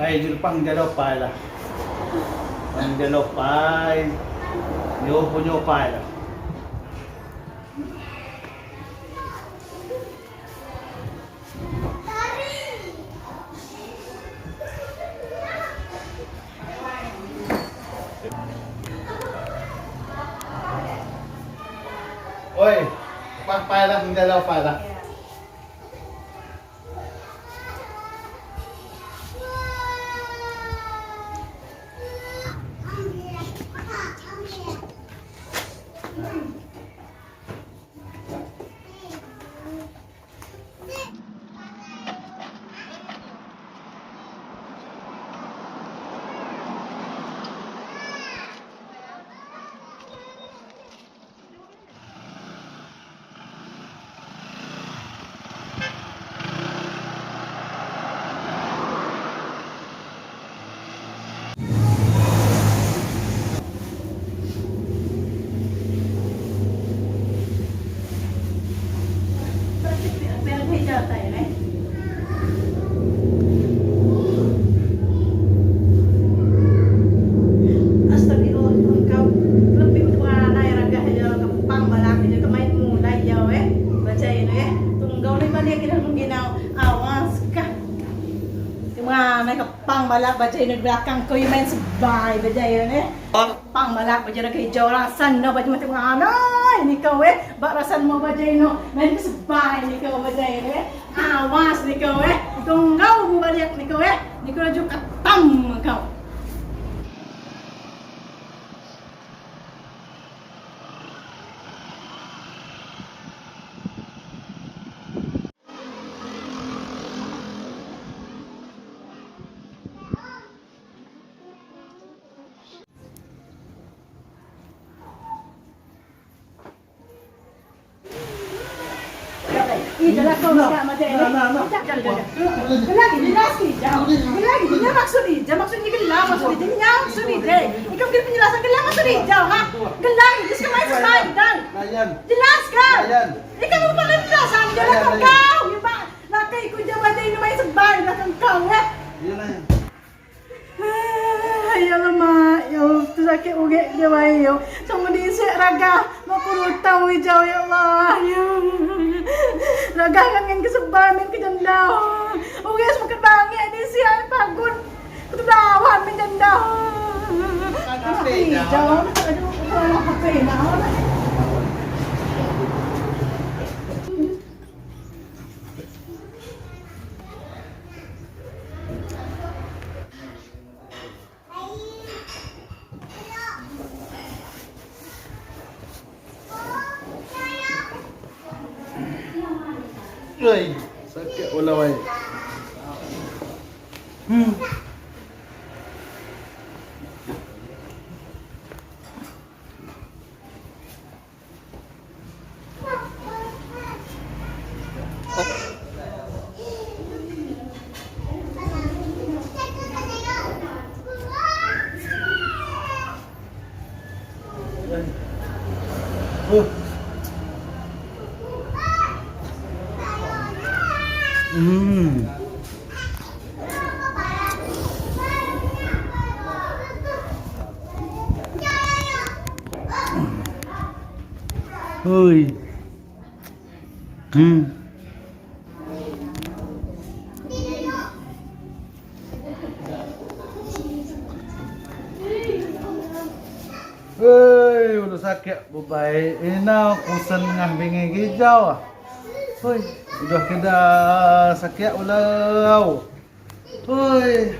Ay, jurpang jalopay lah. Pang jalopay. Nyo punyo pay lah. Oi, pang pay lah, jalopay lah. Astagfirullah, kau lebih menai ragah aja kepang balak aja kemain mulai jauh baca ini tunggau nih balik kita mungkin awas kah mana kepang balak baca ini belakang kau main sebai baca ini pang balak baca lagi hijau rasan no baca macam mana ini kau bak rasan mau baca ini main sebai ni kau baca ini awas ni kau tunggau balik ni kau ni kau juga ketam kau. Jelas kau nak macam ini. Lagi jelas hijau. Lagi jelas maksud hijau, maksudnya gelang, maksud hijau maksud hijau. Ikau kira penjelasan gelang maksud hijau, ha? Gelang itu sekarang sepanjang. Jelaskan. Ikau lupa penjelasan, jelas kau kau. Nak ikut jawab ini main sebal nak kau eh. Ya lama, ya tu sakit uge dia baik yo. Sama di raga, mau kurutau hijau ya Allah. Ya. Raga kan yang kesebar main ke jendau. Uge semakin bangit di siang pagun. Kutu lawan main jendau. Hijau, aduh, apa nak? Oi, sakit ulah wai. Oh. Oi. Hei, udah sakit baik. Ini kusen ngah bingi hijau ah. Hoi, udah kena sakit ulau. Hoi.